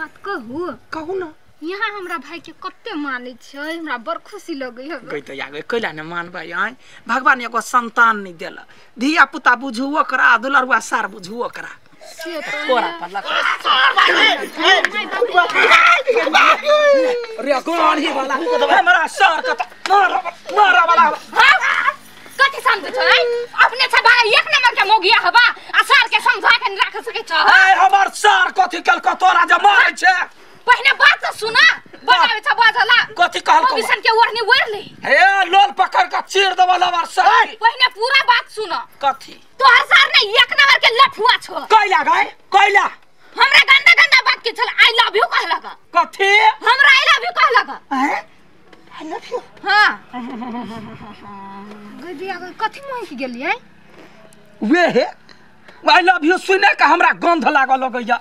बात कहू? कहू ना। यहाँ हमरा भाई के कते मानै छै, हमरा बड़ खुशी लगै है। गई त यागे कैला ने मानबै आय, भगवान एगो संतान नहीं देला, धिया पुता बुझू ओकरा, दुलरुआ सार बुझू ओकरा। से त कोरा पर लग रे गोली वाला हमरा सार के मारा वाला। कथि समझै छै? अपने छै भाई एक नंबर के मोगिया हबा आ सार के समझा के राख सकै छ। ए हमर सार कथि कल तोरा जे मारै छै? पहिने बात त सुना, बतावे छ बाजला। कथि कहल? कमीशन के ओढ़नी ओढ़ ले। हे लोल पकड़ के चीर देबल हमर सार। पहिने पूरा बात सुन। कथि? तोहर सार ने एक नंबर के लफुआ छो। कैला गए? कैला? हमरा गंदा गंदा बात के छल, I love you कहलक। कथि? हमरा I love you कहलक। हैं? I love you? हां। गदिया कथि महक गेलियै? वे हे I love you सुने के हमरा गंध लागल लगैया।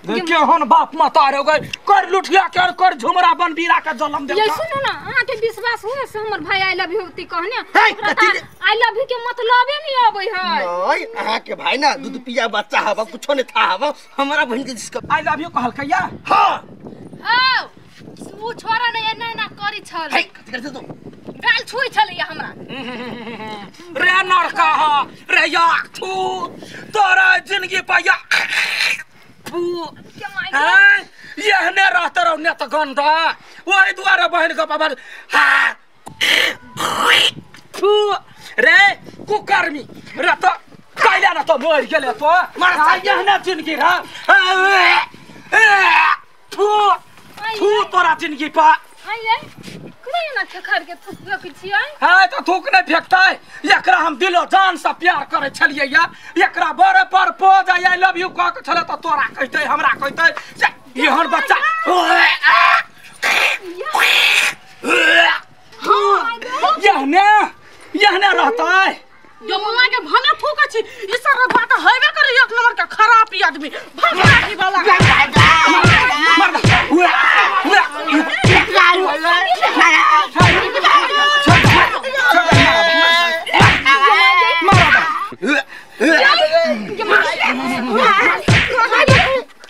केहन बाप मतार हो गए, कर लुठिया के कर झुमरा बनबीरा के जलम दे। ये सुनू ना, अहाँ के विश्वास हुए से हमर भाई I love you ती कहने? I love you के मतलबे नहीं आबै है। नहीं अहाँ के भाई ना दूध पिया बच्चा हवा, कुछो नहीं था हवा, हमरा बहन के जिसका I love you कहलकै या? हां। औ उ छोरा ने एना एना करी छल। हे कथि करते तू? गाल छुई छलै हमरा। रे नरका रे या थू तोरा जिंदगी पाया यहने रहते रहो ने त गंदा, वही दुआरे बहन के बाबा हां थू रे कुकर्मी रे त कैला न त मर गेले तो मारा यहने जिंदगी रह थू थू तोरा जिंदगी पा। आइए कना ना खेखर के थूक फेकै छियै? हां त थूक नै फेकतै, एकरा हम दिलो जान से प्यार करै छलियै या, एकरा बड़े पर पोज I love you कह के छले त तोरा कहतै हमरा कहतै से एहन बच्चा। यहने यहने रहतै। जो मम्मा के भले थूकै छी, ई सब बात हेबे करे एक नंबर के खराब आदमी भगवानी वाला।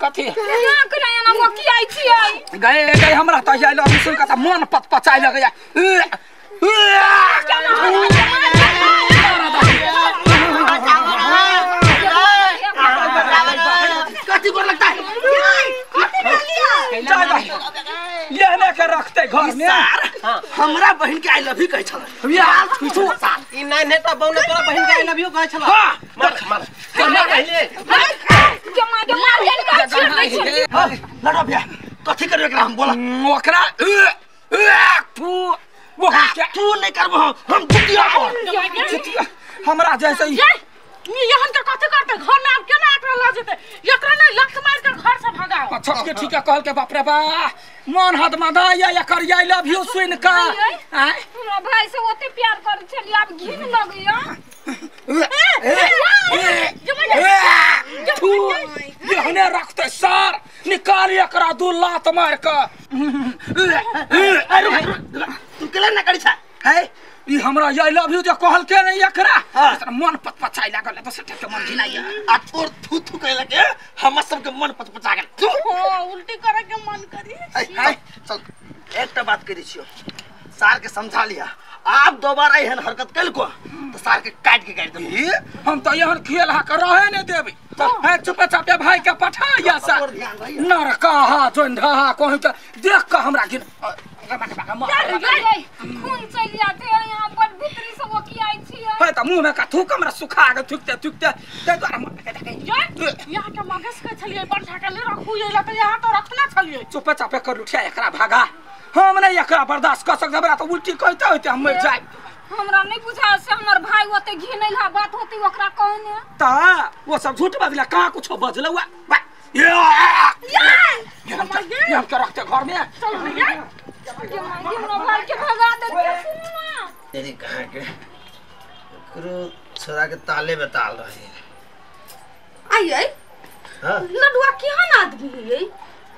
कथि गए गए हमरा त I love you सुन के त मन पचपचाय लगैया। कथि गोर लगता है? यहने के रखते घर में। हमरा बहन के I love you कहै छल। यार ई नै नै त बौना तोरा बहन के I love you कहै छल। हां मार मार मार पहिले के मार के मार के छोड़ दै छै। लड़ो भैया कथि करबे एकरा हम बोला? ओकरा तू वो तू नहीं करबो हम जुतिया पर हमरा जैसे ही यहन के कथि करते घर में आब केना एकरा ल जेते? एकरा नै लत मार के घर से भगाओ। अच्छा के ठीक है कहल के बाप रे बा मन हद मदा या एकर I love you सुन के आय हमरा भाई से ओते प्यार करै छलियै, आब घिन लगैया। तू यहने रखते सार निकाल एकरा दू लात मार के। अरे तू केला ना करी छ? है ई हमरा I love you जे कहल के नहीं एकरा मन पचपचाय लागल त सटे के मन घिनाइया। आ तोर थू थू कहला के हमर सब के मन पचपचा गेल। हां उल्टी करे के मन करी। चल एकटा बात करै छियो, सार के समझा लिया, आप दोबारा एहन हरकत कलको त सार के काट के गाड़ देबो। हम त एहन खेल हा के रहे नै देबै। है चुपे चापे भाई के पठा या सा नरका हा जोंढा हा कोही के देख के हमरा घिन खून चलि जाते यहाँ पर भीतरी से वो की आई छी है त मुंह में का थूक हमरा सुखा के थूकते थूकते ते द्वारा यहाँ के मगस के छलियै बंठा के ले रखू ये त यहाँ तो रखना छलियै। चुपे चापे कर उठिया एकरा भागा, हम नहीं एकरा बर्दाश्त कर सकते, हमरा त उल्टी कहते होते हम मर जाए। हमरा नहीं बुझा से हमर भाई ओते घिनैल हा बात होती ओकरा कहने त वो सब झूठ बजला कहां कुछो बजला हुआ ये हम के रखते घर में। चल भैया के मांगी हमरा भाई के भगा दे। सुनू ना तेरी कहां के करो छोरा के ताले में ताल रहे आई आई। हां लडुआ केहन आदमी है,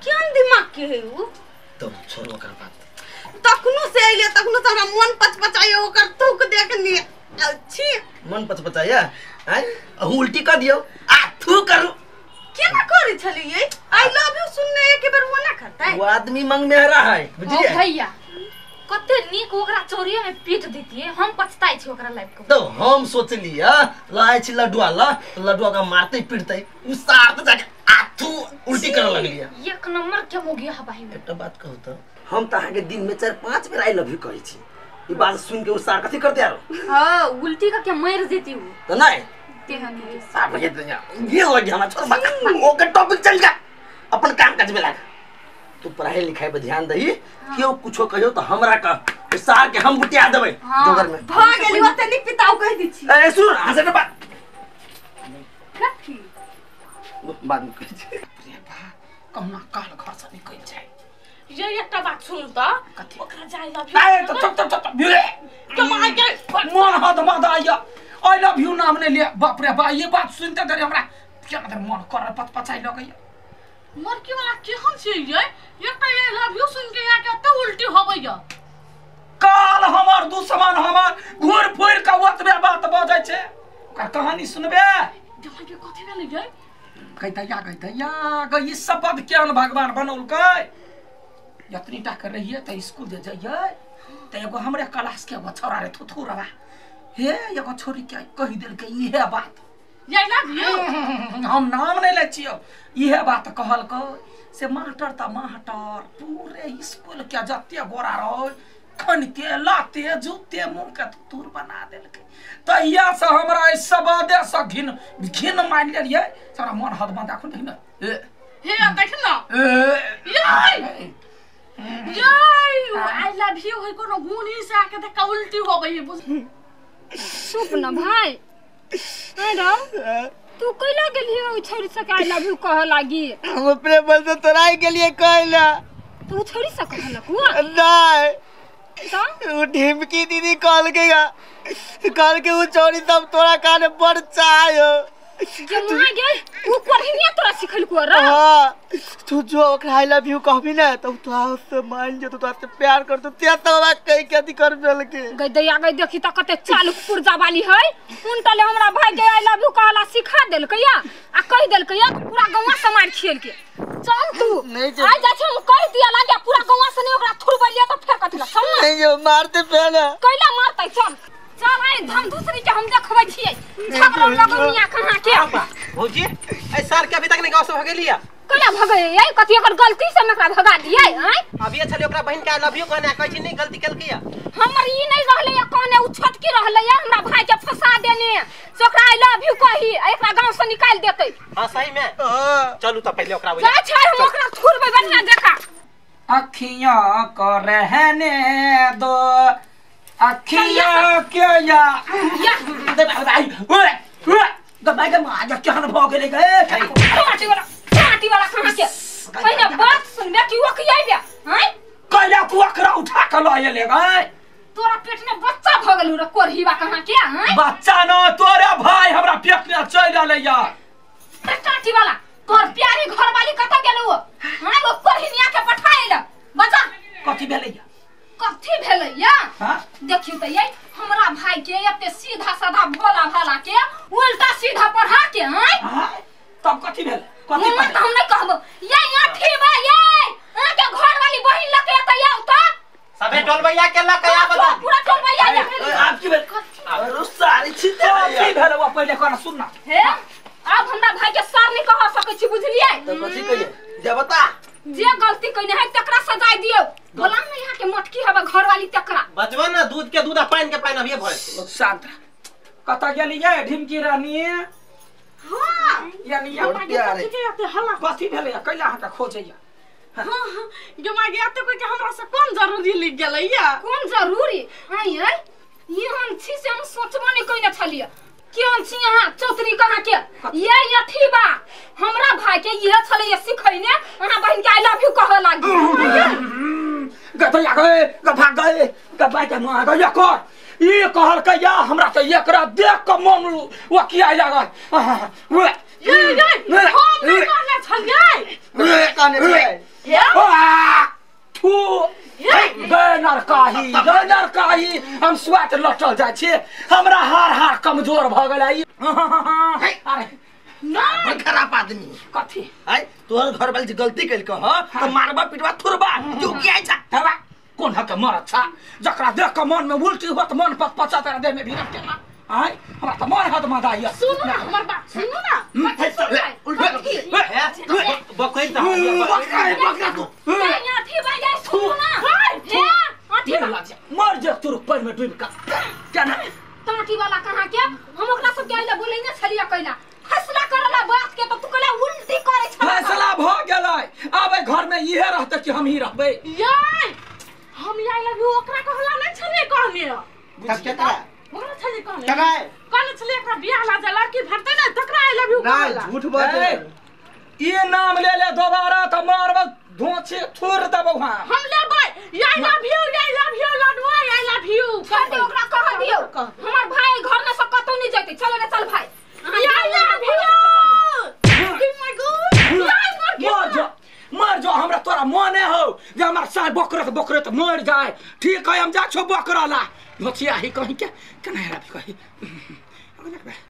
केहन दिमाग के है उ? तुम छोड़ ओकर बात। तखनो से अइले तखनो से हमरा मन पचपचाइयो ओकर थूक देखनी छी मन पचपचाइया हैं अहू उल्टी कर दियो आ थू करू। केना करै छलियै I love you सुनने एक बेर वो ना करतै। वो आदमी मंग में हरा है बुझलियै। ओ भैया कते नीक ओकरा चोरिये में पीट देतिए, हम पछताई छी ओकरा लाइफ के। तो हम सोचलिए लाय छी लडुआ ला लडुआ का मारते पीटते उ साथ जाके आथू उल्टी करे लगलिए। एक नंबर के मोगिया भाई। एकटा बात कहू त हम त अहाँ के दिन में 4-5 बेर I love you कहै छी, ई बात सुन के उ सार कथि करते आरो? हां उल्टी का के मार देती उ त नहीं तेहन है साफ के दुनिया ये लग हमरा छोड़ ओकर टॉपिक चल जा अपन काम काज में लाग। तू पढ़ाई लिखाई पर ध्यान दही, केओ कुछो कहियो त हमरा कह सार के हम बुटिया देबै जोगर में। भ गेली ओते नी पिताऊ कह दै छी। ए सुन हां से बात कथि बाद में कहै छी। रे बा कहुना काल घर से निकल जाए। ये एकटा बात सुन त ओकरा जाय लव you. ए त चुप चुप चुप कमाई के मन हद मद आया I love you नाम ने लिया। बाप रे बा ये बात सुनते देरी हमरा केना मन कर पच पचाई लगैया। मरकी वाला केहन छै ये एकटा I love you सुन के यहाँ के एते उल्टी होबैया। काल हमर दुश्मन हमर घूर फुर के ओतबे बात बजै छै। ओकर कहानी सुनबे जमा के कथि भेलै ये? कहैतैया कहैतैया ग ई शपथ केहन भगवान बनौलकै। जतनी टा के रहिए त स्कूल जे जइयै त एगो हमरे क्लास के एगो छोरा रे थुथु रवा हे एगो छोरी के कहि देलकै इहे बात I love you. हम नाम नहीं लै छियौ इहे बात कहलकै से मास्टर त मास्टर पूरे स्कूल के जते गोरा रहै खनके लाते जूते मुंह के थुथुर बना देलकै। तहिया से हमरा एहि शब्दे से घिन घिन मानि लेलियै। सारा मन हदमद अखन देखि न ए हे देख न ए ये I love you है कोनो गुण ही से आके देख उल्टी होबै है। चुप न भाई। अरे तू कैला गेलही ओ छोरी से I love you कह लागी? हम अपने बल से तोराई के लिए कहला। तू छोरी से कहलक हुआ? नहीं त उ ढिमकी दीदी कहल के कहल के उ छोरी सब तोरा काने बड़ चाहे जे माय गेल उ कोरहिया तोरा सिखलको र? हां तू जो ओकरा I love you कहबी ना त तोरा से मान जेतो, तोरा से प्यार करतो। ते तब कह के अथी कर देलके। गई दैया गई देखी त कते चालू पुर्जा वाली है। उनटले हमरा भाई के I love you कहला सिखा देलकैया आ कह देलकैया पूरा गौवा से मार खेल के। चल तू आ जा छै हम कह दिया लागे पूरा गौवा से नहीं ओकरा थुरबलिया त फेर कथि ला चल नहीं जो मारते पहले कैला मारतै। चल चल आई धम दूसरी के हम देखबै छियै झगड़ा लगौनिया कहां के। भौजी ए सर के अभी तक नहीं गांव से भगेलिया? कैला भगै ए कथि एकर गलती से हम एकरा भगा दियै? आय अभी छले ओकरा बहिन के I love you कहने कहै छी नहीं गलती केलकै। हमर ई नहीं रहलै या कहने उ छोटकी रहलै या हमरा भाई के फंसा देने से ओकरा I love you कही एकरा गांव से निकाल देतै। हां सही में चलू त पहले ओकरा जा छै हम ओकरा थुरबै बढ़िया जका। अखियां को रहने दो अखियां के या दे भाई ओए ओए गबाई के मां जा केहन भ गेलै गे माटी वाला माटी वाला कहां के पहिने बात सुनबे कि ओकियाबे? हैं कैला तू ओकरा उठा के ल एले गए? तोरा पेट में बच्चा भ गेलौ रे कोरहीवा कहां के? हैं बच्चा न तोरे भाई हमरा पेट में चल रहलै या। टाटी वाला तोर प्यारी घरवाली कत गेलौ? हैं वो कोरहिनिया के पठाएल बच्चा कथि भेलै या? कथि भेलै या? हां देखियौ त ये हमरा भाई के एते सीधा साधा भोला भाला के उल्टा सीधा पढ़ा के। हैं तब कथि भेल? कथि त हम नहीं कहबो ये आठी बा ये अहाँ के घर वाली बहिन लके त आउ त सबे टोलबैया के लके आ बता पूरा टोलबैया आप की भेल? अरे सारी छिते कथि भेल वो पहिले कोना सुन ना। हे अब हमरा भाई के सर नहीं कह सकै छी बुझलियै? त कथि कहिए जे बता जे गलती कइने है तकरा सजाय दियौ। बोला न यहाँ के मटकी हवा घर वाली तकरा बचवा ना दूध के दूध आ पानी के पानी अभी भय शांत रह। कत गेलियै ढिमकी रानी? हां यानी कथि भेलै कैला अहाँ के खोजैया? हां हां जो मागे एते कोई के हमरा से कोन जरूरी लिख गेलै या? कोन जरूरी? आइ आइ ई हम छी से हम सोचबो नहीं कइने छलियै। केहन छी अहाँ चौतरी कहाँ के? ये अथी बा हमरा भाई के इहे छलै ये सिखैने अहाँ बहिन के I love you कहऽ लागी। गदया गए गभा गए गबा के मां गया कर ई कहलकै या हमरा त एकरा देख के मन वकिया लागल। ये ये हम नहीं कहने छलियै कहने छलियै हे थू गए नरकाही गए नरकाही हम स्वात लटल जाइ छी हमरा हार हार कमजोर भ गेलै। अरे ना खराब आदमी कथी आय तोहर घर वाले गलती कइल कह त मारबा पिटबा थुरबा क्यों की आइ छा हवा कोन हक मरत छा जकरा देख के मन में उल्टी होत मन पच पचा तेरा देह में भीरत केना आय हमरा त मन हद मदाइया सुनू ना हमर बात सुनू ना बकैर त बकरा तू अथी भाई सुनू ना हे अथी मर जा तोर पैर में डूब के केना टाटी वाला कहां के हम ओकरा सब के आइला बोलै ने छलिया कैला फैसला करला बात के तो तू कहला उल्टी करे छला फैसला भ गेलै आब घर में इहे रहते कि हम ही रहबै याय हम I love you ओकरा कहला नै छलिए कहने तब केकरा ओकरा छलिए कहने केकरा कहने छलिए एकरा बियाह ला जे लड़की भरतै ने तकरा I love you ना कहला झूठ बात ई नाम ले ले दोबारा त मारब धोछे थुर देबौ हम लेबै I love you I love you लडुआ I love you छोड़ दे ओकरा कह दियो हमर भाई घर में से कतौ नहीं जैते चल रे चल भाई I love you oh my God मर जा मर जा हमरा तोरा मने हो जे हमर साल बकरत बकरत मर जाए ठीक है हम जा छो बकरला धोछिया ही कहीं के केना हेरा कही